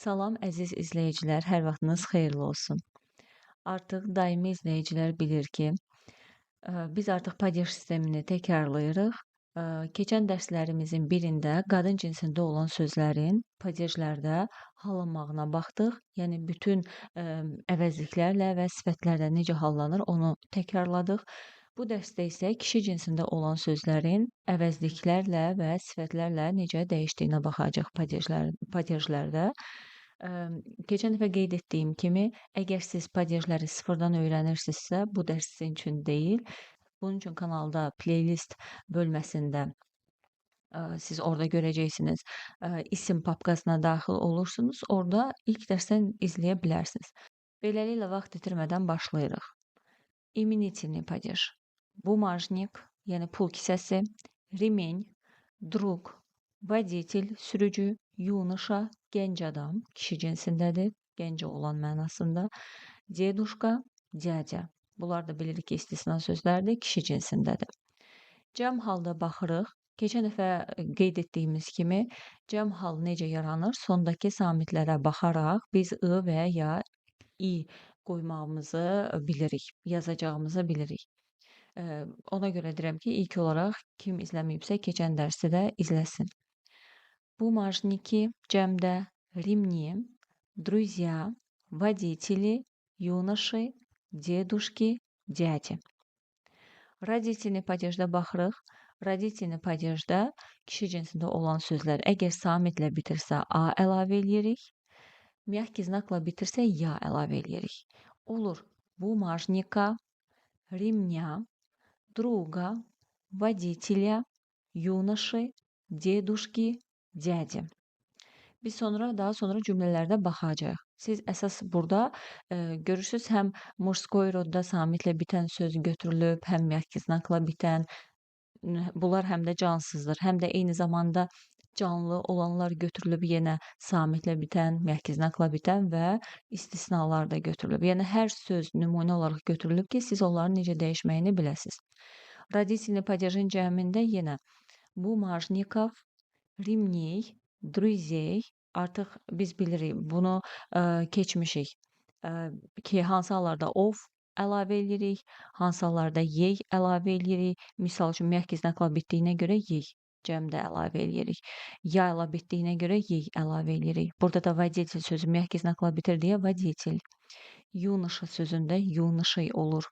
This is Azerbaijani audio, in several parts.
Salam əziz izləyicilər, hər vaxtınız xeyirli olsun. Artıq daimi izləyicilər bilir ki, biz artıq padej sistemini təkrarlayırıq. Keçən dərslərimizin birində qadın cinsində olan sözlərin padejlərdə hallanmağına baxdıq. Yəni bütün əvəzliklərlə və sifətlərlə necə hallanır onu təkrarladıq. Bu dərsdə isə kişi cinsində olan sözlərin əvəzliklərlə və sifətlərlə necə dəyişdiyinə baxacağıq padejlərdə. Keçən dəfə qeyd etdiyim kimi, əgər siz padejləri sıfırdan öyrənirsinizsə, bu dərs sizin üçün deyil. Bunun üçün kanalda playlist bölməsində siz orada görəcəksiniz. İsim papkasına daxil olursunuz. Orada ilk dərsdən izləyə bilərsiniz. Beləliklə vaxt itirmədən başlayırıq. İmenительный падеж. Бумажник, yəni pul kisəsi, ремень, друг, водитель, sürücü, юноша, gənc adam, kişi cinsindədir, gənc oğlan mənasında, дедушка, дядя. Bunlar da bilirik ki, istisna sözlərdir, kişi cinsindədir. Cəm halda baxırıq. Keçən dəfə qeyd etdiyimiz kimi, cəm hal necə yaranır? Sondakı samitlərə baxaraq biz ı və ya i qoymağımızı bilirik, yazacağımızı bilirik. Ona görə deyirəm ki, ilk olaraq kim izləməyibsə, keçən dərsi də izləsin. Бумажники, cəmdə, ремни, друзья, водители, юноши, дедушки, дяди. Родительный padejdə baxırıq. Родительный padejdə kişi cinsində olan sözlər əgər samitlə bitirsə a əlavə eləyirik. Mягкий znakla bitirsə ya əlavə eləyirik. Olur бумажника, ремня, друга, водителя, юноши, дедушки, дяди. Biz daha sonra cümlələrdə baxacağıq. Siz əsas burada görürsünüz, həm mужской rodda samitlə bitən söz götürülüb, həm mягкий znakla bitən, bunlar həm də cansızdır, həm də eyni zamanda canlı olanlar götürülüb yenə samitlə bitən, mягкий znakla bitən və istisnalar da götürülüb. Yəni hər söz nümunə olaraq götürülüb ki, siz onların necə dəyişməyini biləsiniz. Родительный падежin cəmində yenə бумажников, ремней, друзей, artıq biz bilirik, bunu keçmişik ki, hansı hallarda ov əlavə eləyirik, hansı hallarda yey əlavə eləyirik. Misal üçün, mягкий znakla bitdiyinə görə yey cəmdə əlavə eləyirik. Ya ilə bitdiyinə görə yey əlavə eləyirik. Burada da водитель sözü mягкий znakla bitir deyə водитель. Юноша sözündə юношей olur.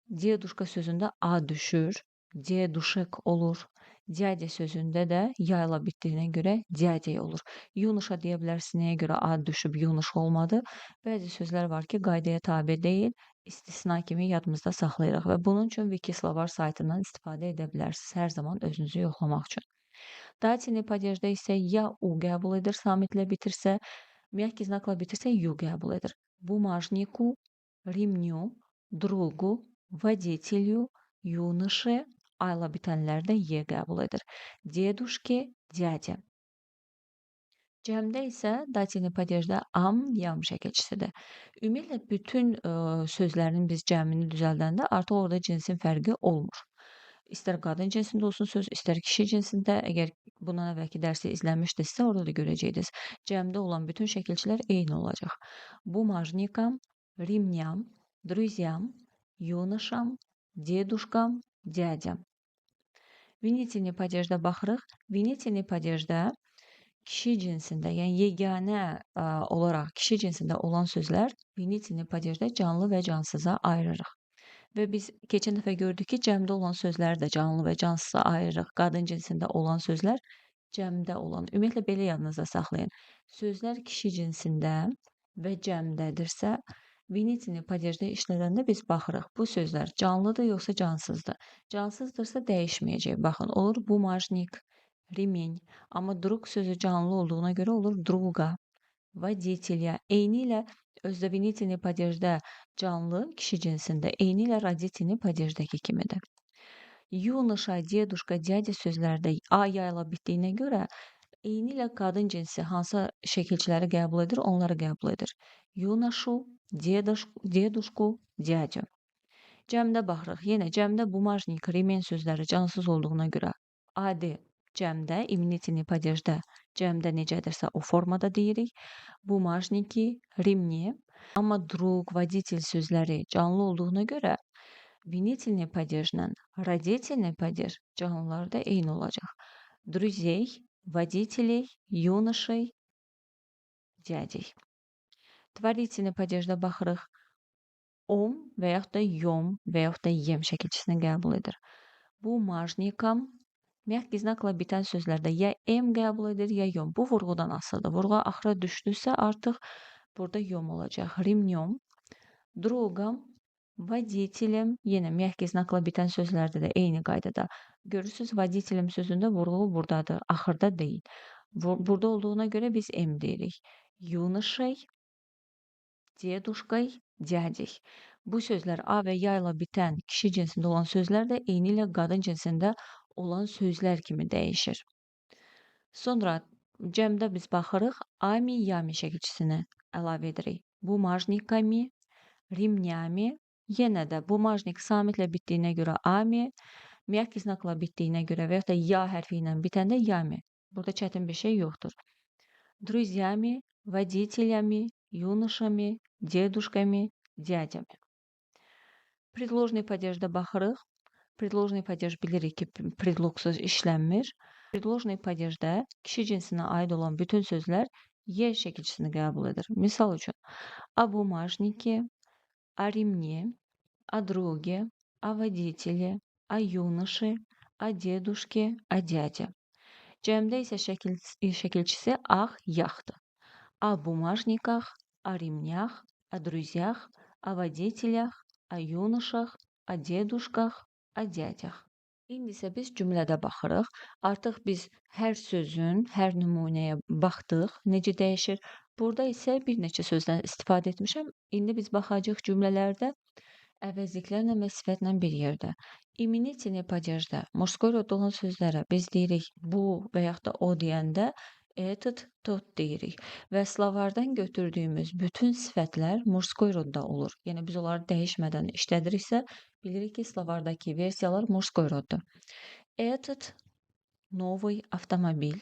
Дедушка sözündə a düşür, дедушек olur. Дядя sözündə də ya ilə bitdiyinə görə дядя olur. Юноша deyə bilərsiniz, nəyə görə a düşüb юноша olmadı. Bəzi sözlər var ki, qaydaya tabe deyil, istisna kimi yadımızda saxlayırıq və bunun üçün Wikislovar saytından istifadə edə bilərsiniz hər zaman özünüzü yoxlamaq üçün. Дательный padejdə isə ya u qəbul edir, samitlə bitirsə, mягкий znakla bitirsə ю qəbul edir. Бумажнику, ремню, другу, водителю, юноше, a ilə bitənlərdə y qəbul edir. Дедушке, дядя. Cəmdə isə дательный padejdə am, yam şəkilçisidir. Ümumiyyətlə, bütün sözlərin biz cəmini düzəldəndə artıq orada cinsin fərqi olmur. İstər qadın cinsində olsun söz, istər kişi cinsində, əgər bundan əvvəlki dərsi izləmişdinizsə, orada da görəcəydiniz. Cəmdə olan bütün şəkilçilər eyni olacaq. Бумажникам, ремням, друзьям, юношам, дедушкам, дядям. Винительный padejdə baxırıq. Винительный padejdə kişi cinsində, yəni yeganə olaraq kişi cinsində olan sözlər винительный padejdə canlı və cansıza ayırırıq. Və biz keçən dəfə gördük ki, cəmdə olan sözləri də canlı və cansıza ayırırıq. Qadın cinsində olan sözlər cəmdə olan. Ümumiyyətlə, belə yadınızda saxlayın. Sözlər kişi cinsində və cəmdədirsə, винительный padejdə işlədəndə biz baxırıq. Bu sözlər canlıdır yoxsa cansızdır? Cansızdırsa dəyişməyəcək. Baxın, olur бумажник, ремень. Amma друг sözü canlı olduğuna görə olur друга, водителя. Eynilə özdə винительный padejdə canlı kişi cinsində, eynilə родительный padejdəki kimidir. Юноша, дедушка, дядя sözlərdə a ya ilə bitdiyinə görə eynilə qadın cinsi hansı şəkilçiləri qəbul edir, onları qəbul edir. Юношу, дедушку, дядю. Cəmdə baxırıq. Yenə cəmdə бумажник, ремень sözləri cansız olduğuna görə adi Cəmdə, именительный падежdə cəmdə necədirsə o formada deyirik. Bumajniki, ремни. Amma друг, водитель sözləri canlı olduğuna görə винительный падежlə родительный падеж canlılarda eyni olacaq. Друзей, водителей, юношей, дядей. Творительный падежdə baxırıq. Om və yaxud da yom və yaxud da yem şəkilçisini qəbul edir. Bumajnikam mягкий znakla bitən sözlərdə ya m qəbul edir, ya yom. Bu vurğudan asılıdır. Vurğu axıra düşdüsə artıq burada yom olacaq. Ремнем, другом, водителем. Yenə mягкий znakla bitən sözlərdə də eyni qaydada. Görürsünüz, водителем sözündə vurğu buradadır, axırda deyil. Burada olduğuna görə biz m deyirik. Юношей, дедушкой, дядей. Bu sözlər a və ya ilə bitən kişi cinsində olan sözlər də eynilə qadın cinsində olan sözlər kimi dəyişir. Sonra cəmdə biz baxırıq, ami, yami şəkilçisini əlavə edirik. Bumajnikami, ремнями. Yenə də bumajnik samitlə bitdiyinə görə ami, mягкий znakla bitdiyinə görə və yaxud da ya hərfi ilə bitəndə yami. Burada çətin bir şey yoxdur. Друзьями, водителями, юношами, дедушками, дядями. Предложный падежdə baxırıq. Предложный падеж bilirik ki, predlogsuz işlənmir. Предложный падежdə kişi cinsinə aid olan bütün sözlər ye şəkilçisini qəbul edir. Misal üçün, о бумажнике, о ремне, о друге, о водителе, о юноше, о дедушке, о дяде. Cəmdə isə şəkilçisi ağ, yaxdır. О бумажниках, о ремнях, о друзьях, о водителях, о юношах, о дедушках, о дядях. İndi isə biz cümlədə baxırıq. Artıq biz hər sözün, hər nümunəyə baxdıq, necə dəyişir. Burada isə bir neçə sözdən istifadə etmişəm. İndi biz baxacağıq cümlələrdə əvəzliklərlə və sifətlə bir yerdə. Именительный падежdə мужской rod olan sözlərə biz deyirik bu və yaxud da o deyəndə этот, тот deyirik. Və slovardan götürdüyümüz bütün sifətlər мужской rodda olur. Yəni biz onları dəyişmədən işlədiriksə, bilirik ki, slovardakı versiyalar мужской roddur. Этот новый автомобиль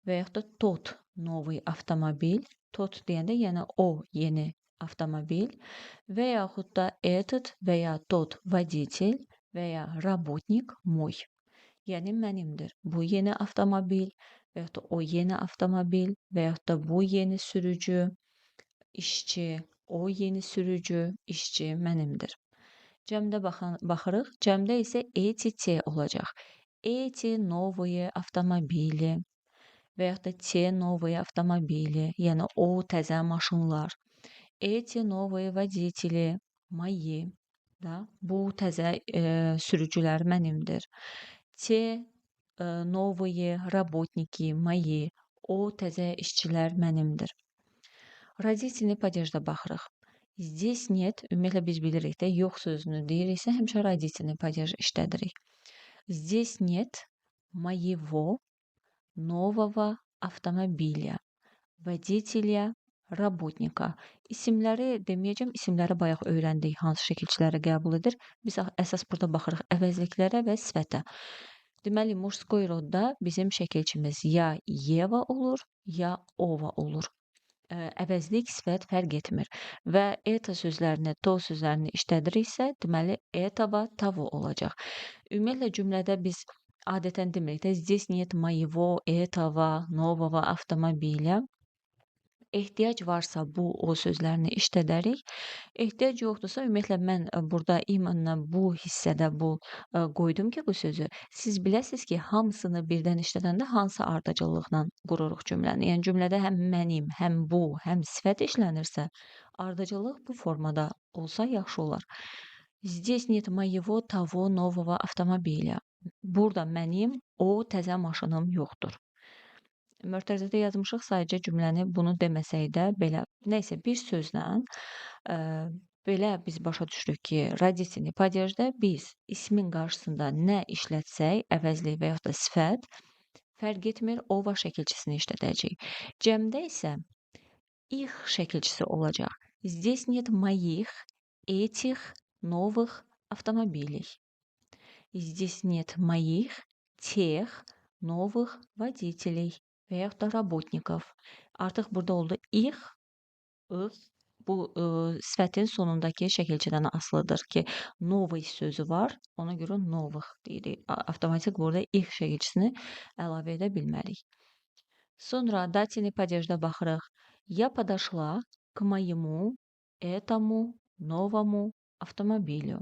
və yaxud da тот новый автомобиль. Тот deyəndə, yəni o yeni avtomobil və yaxud da этот və ya тот водитель və ya работник мой. Yəni mənimdir. Bu yeni avtomobil və yaxud da o yeni avtomobil və yaxud da bu yeni sürücü, işçi, o yeni sürücü, işçi mənimdir. Cəmdə baxırıq. Cəmdə isə эти, те olacaq. Эти новые автомобили və yaxud da те новые автомобили, yəni o təzə maşınlar. Эти новые водители мои, da, bu təzə sürücülər mənimdir. Те новые работники мои, o təzə işçilər mənimdir. Родительный падежdə baxırıq. Здесь нет, ümumiyyətlə biz bilirik də, yox sözünü deyiriksə, həmişə родительный падеж işlədirik. Здесь нет моего нового автомобиля, водителя, работника. İsimləri deməyəcəm, isimləri bayaq öyrəndik, hansı şəkilçiləri qəbul edir. Biz əsas burada baxırıq əvəzliklərə və sifətə. Deməli, мужской rodda bizim şəkilçimiz ya ева olur, ya ова olur. Əvəzlik, sifət fərq etmir. Və это sözlərini, то sözlərini işlədiriksə, deməli, этого, того olacaq. Ümumiyyətlə, cümlədə biz adətən demirik də, здесь нет моего, этого, нового автомобиля. Ehtiyac varsa bu, o sözlərini işlədərik. Ehtiyac yoxdursa, ümumiyyətlə mən burada именно bu hissədə bu qoydum ki, bu sözü. Siz biləsiniz ki, hamısını birdən işlədəndə hansı ardıcıllıqla qururuq cümləni. Yəni cümlədə həm mənim, həm bu, həm sifət işlənirsə, ardıcıllıq bu formada olsa yaxşı olar. Здесь нет моего того нового автомобиля. Burada mənim o təzə maşınım yoxdur. Mötərizədə yazmışıq, sadəcə cümləni bunu deməsək də belə, nəysə bir sözlə belə biz başa düşürük ki, родительный падежdə biz ismin qarşısında nə işlətsək, əvəzlik və yaxud da sifət, fərq etmir, ова şəkilçisini işlədəcəyik. Cəmdə isə их şəkilçisi olacaq. Здесь нет моих, этих новых автомобилей. Здесь нет моих, тех новых водителей və yaxud da работников. Artıq burada oldu их, ых. Bu sifətin sonundakı şəkilçidən asılıdır ki, новый sözü var. Ona görə новых deyirik. Avtomatik burada их şəkilçisini əlavə edə bilmərik. Sonra дательный падежdə baxırıq. Я подошла к моему этому новому автомобилю.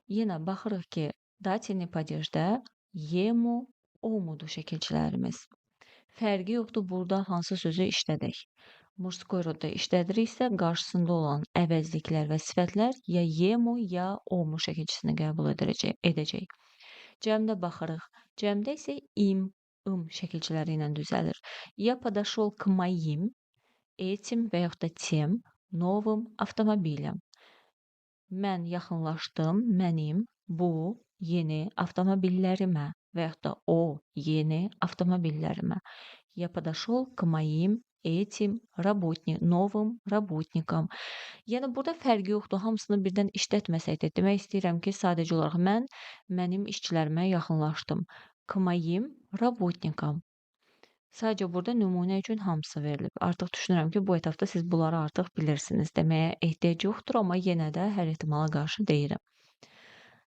Yenə baxırıq ki, дательный падежdə ему, omudur şəkilçilərimiz. Fərqi yoxdur burada hansı sözü işlədək. Мужской rodda işlədiriksə, qarşısında olan əvəzliklər və sifətlər ya ему, ya omu şəkilçisini qəbul edəcək. Cəmdə baxırıq. Cəmdə isə im, ım şəkilçiləri ilə düzəlir. Я подошел к моим, этим və yaxud da тем новым avtomobilям. Mən yaxınlaşdım mənim bu yeni avtomobillərimə və yaxud da o yeni avtomobillərimə. Я подошел к моим, этим новым работникам. Yəni burada fərqi yoxdur. Hamısını birdən işlətməsək də demək istəyirəm ki, sadəcə olaraq mən mənim işçilərimə yaxınlaşdım. К моим работникам. Sadəcə burada nümunə üçün hamısı verilib. Artıq düşünürəm ki, bu etapda siz bunları artıq bilirsiniz deməyə ehtiyac yoxdur, amma yenə də hər ehtimala qarşı deyirəm.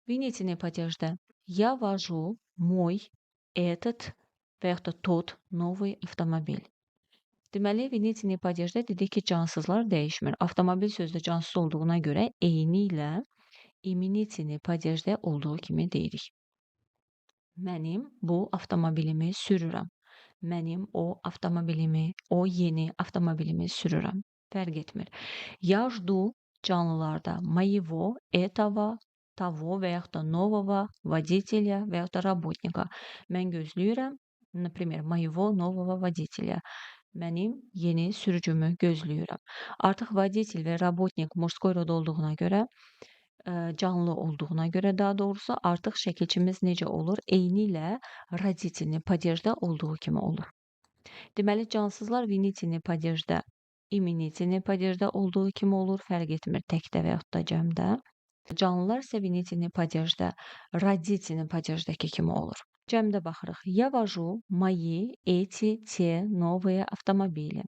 Винительный падежdə я вожу мой, этот və yaxud da тот новый автомобиль. Deməli, винительный падежdə dedik ki, cansızlar dəyişmir. Avtomobil sözü də cansız olduğuna görə eynilə именительный падежdə olduğu kimi deyirik. Mənim bu avtomobilimi sürürəm. Mənim o avtomobilimi, o yeni avtomobilimi sürürəm. Fərq etmir. Я жду canlılarda моего, этого, того və yaxud da нового водителя və yaxud da работника. Mən gözləyirəm, например, моего нового водителя. Mənim yeni sürücümü gözləyirəm. Artıq водитель və работник мужской rod olduğuna görə, canlı olduğuna görə daha doğrusu, artıq şəkilçimiz necə olur? Eynilə родительный падежdə olduğu kimi olur. Deməli, cansızlar винительный падежdə, именительный падежdə olduğu kimi olur, fərq etmir təkdə və yaxud da cəmdə. Canlılar isə винительный падежdə, родительный падеjdəki kimi olur. Cəmdə baxırıq. Я вожу мои, эти, те новые автомобили.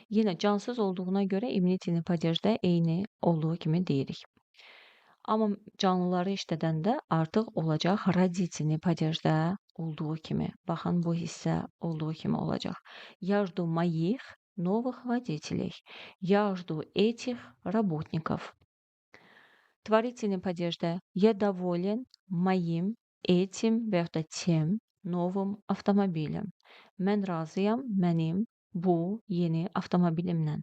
Yenə cansız olduğuna görə именительный падежdə eyni olduğu kimi deyirik. Amma canlıları işlədəndə artıq olacaq родительный падежdə olduğu kimi. Baxın, bu hissə olduğu kimi olacaq. Я жду моих новых водителей. Я жду этих работников. Творительный падежdə я доволен моим, этим və yaxud da тем новым avtomobilem. Mən razıyam mənim bu yeni avtomobilimlə.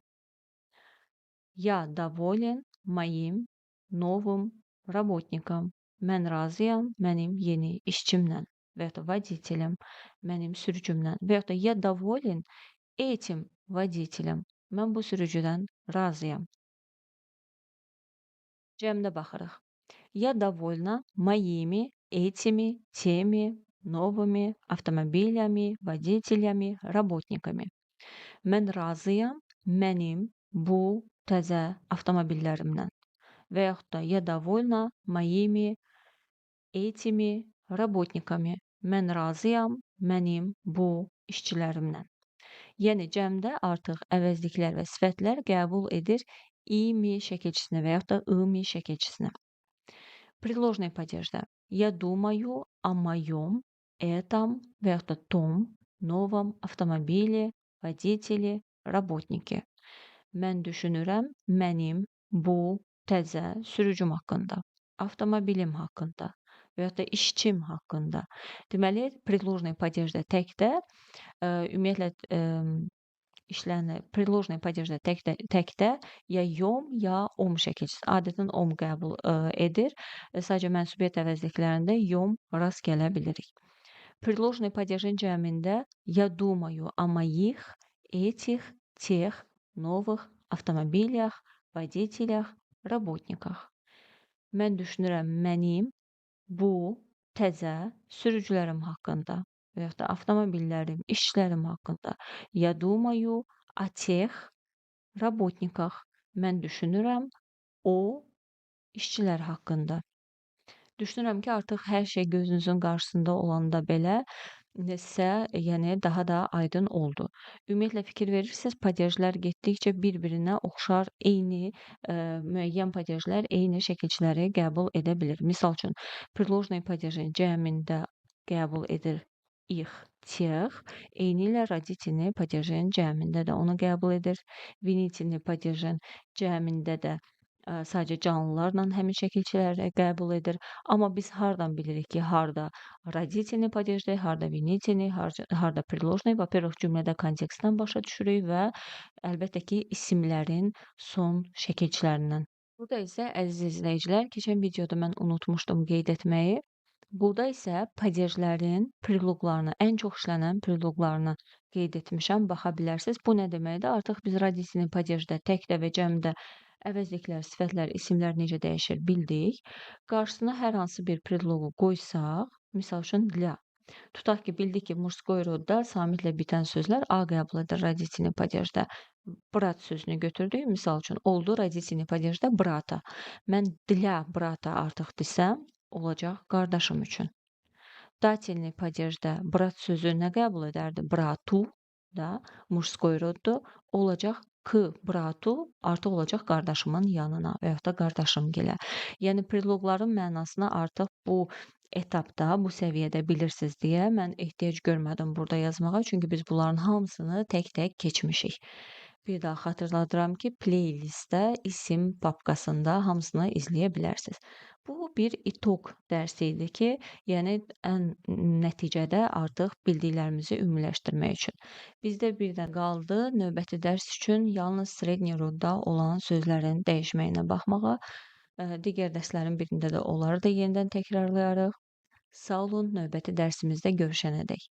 Я доволен моим новым работником. Mən razıyam mənim yeni işçimlə və yaxud da водителем, mənim sürücümlə və yaxud da я доволен этим водителем. Mən bu sürücüdən razıyam. Cəmdə baxırıq. Я довольна моими, этими, теми новыми автомобилями, водителями, работниками. Mən razıyam mənim bu təzə avtomobillərimlə. Və yaxud da я довольна моими, этими работниками. Mən razıyam mənim bu işçilərimlə. Yəni cəmdə artıq əvəzliklər və sifətlər qəbul edir ими şəkilçisinə və yaxud da ımi şəkilçisinə. Предложный падежdə я думаю о моем, этом və yaxud da том новом автомобиле, водителе, работнике. Mən düşünürəm mənim bu təzə sürücüm haqqında, avtomobilim haqqında və yaxud da işçim haqqında. Deməli, предложный падежdə təkdə, ümumiyyətlə, işlənir. Предложный падежdə təkdə ya yom, ya om şəkilçisi. Adətən om qəbul edir. Sadəcə mənsubiyyət əvəzliklərində yom rast gələ bilirik. Предложный падежin cəmində я думаю о моих, этих, тех новых автомобилях, водителях, работниках. Mən düşünürəm mənim bu təzə sürücülərim haqqında və yaxud da avtomobillərim, işçilərim haqqında. Я думаю о тех работниках. Mən düşünürəm o işçilər haqqında. Düşünürəm ki, artıq hər şey gözünüzün qarşısında olanda belə Sizə, yəni daha da aydın oldu. Ümumiyyətlə fikir verirsiniz, padejlər getdikcə bir-birinə oxşar, eyni müəyyən padejlər eyni şəkilçiləri qəbul edə bilir. Misal üçün, predložный padejin cəmində qəbul edir их, тех, eynilə родительный padejin cəmində də onu qəbul edir. Винительный padejin cəmində də sadəcə canlılarla həmin şəkilçiləri qəbul edir. Amma biz hardan bilirik ki, harda родительный padejdir, harda винительный, harda предложный? Во-первых, cümlədə kontekstdən başa düşürük və əlbəttə ki, isimlərin son şəkilçilərindən. Burada isə, əziz izləyicilər, keçən videoda mən unutmuşdum qeyd etməyi. Burada isə padejlərin predloqlarını, ən çox işlənən predloqlarını qeyd etmişəm, baxa bilərsiniz. Bu nə deməkdir? Artıq biz родительный padejdə təkdə və cəmdə əvəzliklər, sifətlər, isimlər necə dəyişir bildik. Qarşısına hər hansı bir predloqu qoysaq, misal üçün для. Tutaq ki, bildik ki, мужской rodda samitlə bitən sözlər A qəbul edir родительный padejdə. Брат sözünü götürdük. Misal üçün, oldu родительный padejdə брата. Mən для брата artıq desəm, olacaq qardaşım üçün. Дательный padejdə брат sözü nə qəbul edərdi? Брату, da, мужской roddur. Olacaq к брату, artıq olacaq qardaşımın yanına və yaxud da qardaşım gilə. Yəni predloqların mənasını artıq bu etapda, bu səviyyədə bilirsiniz deyə mən ehtiyac görmədim burada yazmağa. Çünki biz bunların hamısını tək-tək keçmişik. Bir daha xatırladıram ki, playlistdə isim papkasında hamısını izləyə bilərsiniz. Bu bir итог dərsi idi ki, yəni ən nəticədə artıq bildiklərimizi ümumiləşdirmək üçün. Bizdə bir də qaldı növbəti dərs üçün yalnız srednyi rodda olan sözlərin dəyişməyinə baxmağa. Digər dərslərin birində də onları da yenidən təkrarlayarıq. Sağ olun, növbəti dərsimizdə görüşənədək.